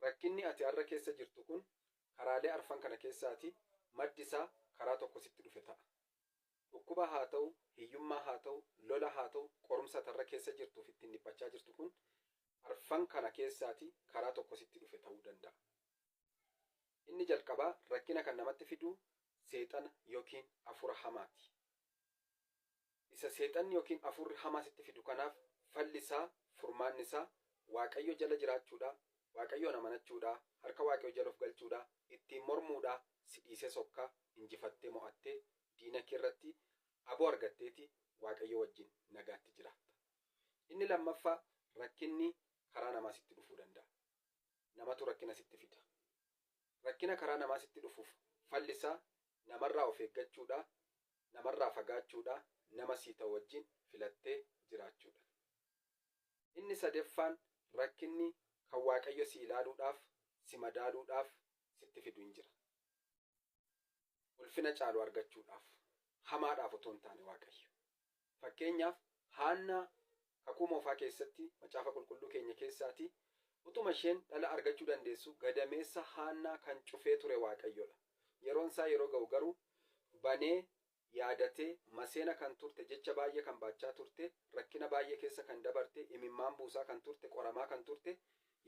Rakkinni ati har'a keessa jirtu kun karaalee arfan kana keessaati maddi isaa karaa tokko sitti dhufe ta'a. Dhukkuba haa ta'u, hiyyummaa haa ta'u, lola haa ta'u, qorumsa ati har'a keessa jirtuuf ittiin dhiphachaa jirtu kun arfan kana keessaati karaa tokko sitti dhufe ta'uu danda'a. Inni jalqabaa rakkina kan namatti fidu seexana yookiin hafuura hamaati. Isa seexanni yookiin hafuurri hamaa sitti fidu kanaaf falli isaa, furmaanni isaa Waaqayyo jala jiraachuudha, Waaqayyoon amanachuudha, harka Waaqayyo jala of galchuudha, ittiin mormuudha, si dhiisee sokka, injifattee mo'attee diina kee irratti aboo argatteeti Waaqayyo wajjin nagaatti jiraatta. Inni lammaffaa rakkinni karaa namaa sitti dhufuu danda'a. Namatu rakkina sitti fida. Rakkina karaa namaa sitti dhufuuf falli isaa namarraa of eeggachuudha, namarraa fagaachuudha, nama sii ta'u wajjin filattee jiraachuudha. Inni sadeffaan rakkinni kan Waaqayyo si ilaaluudhaaf, si madaaluudhaaf sitti fidu hin jira. Ulfina caalu argachuudhaaf, hamaadhaaf otoo hin taane Waaqayyo. Fakkeenyaaf Haannaa Kakuu Moofaa keessatti Macaafa Qulqulluu keenya keessaati utuma isheen dhala argachuu dandeessu gadameessa Haannaa kan cufee ture Waaqayyodha. Yeroon isaa yeroo ga'u garuu banee yaadatee maseena kan turte jecha baay'ee kan baachaa turte rakkina baay'ee keessa kan dabarte imimmaan buusaa kan turte qoramaa kan turte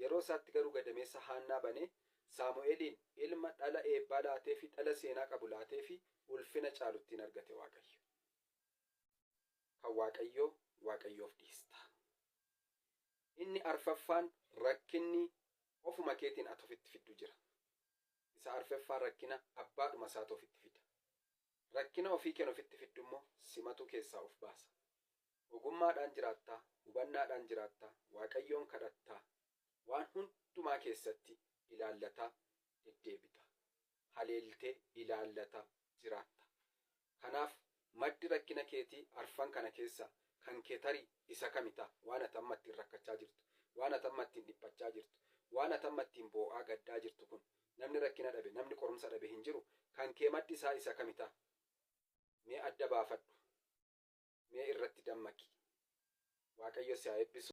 yeroo isaatti garuu gadameessa Haannaa banee Saamu'eeliin ilma dhala eebbaa laateefi dhala seenaa qabu laateefi ulfina caalu ittiin argate Waaqayyo. Kan Waaqayyoo Waaqayyoof dhiista. Inni arfaffaan rakkinni ofuma keetiin ati ofitti fiddu jira. Isa arfeffaa rakkina abbaadhuma isaatu ofitti fida. Rakkina ofii keen ofitti fiddu immoo simatu keessaa of baasa. Ogummaadhaan jiraatta, hubannaadhaan jiraatta, Waaqayyoon kadhatta, waan hundumaa keessatti ilaallataa deddeebita. Haleeltee ilaallataa jiraatta. Kanaaf maddi rakkina keetii arfan kana keessaa kan kee tarii isa kami ta'a? Waan ati amma ittiin rakkachaa jirtu, waan ati amma ittiin dhiphachaa jirtu, waan ati amma ittiin boo'aa gaddaa jirtu kun namni rakkina dhabe, namni qorumsa dhabe hin jiru, kan kee maddi isaa isa kami ta'a? Mee adda baafadhu. Mee irratti dammaqi. Waaqayyo si haa eebbisu.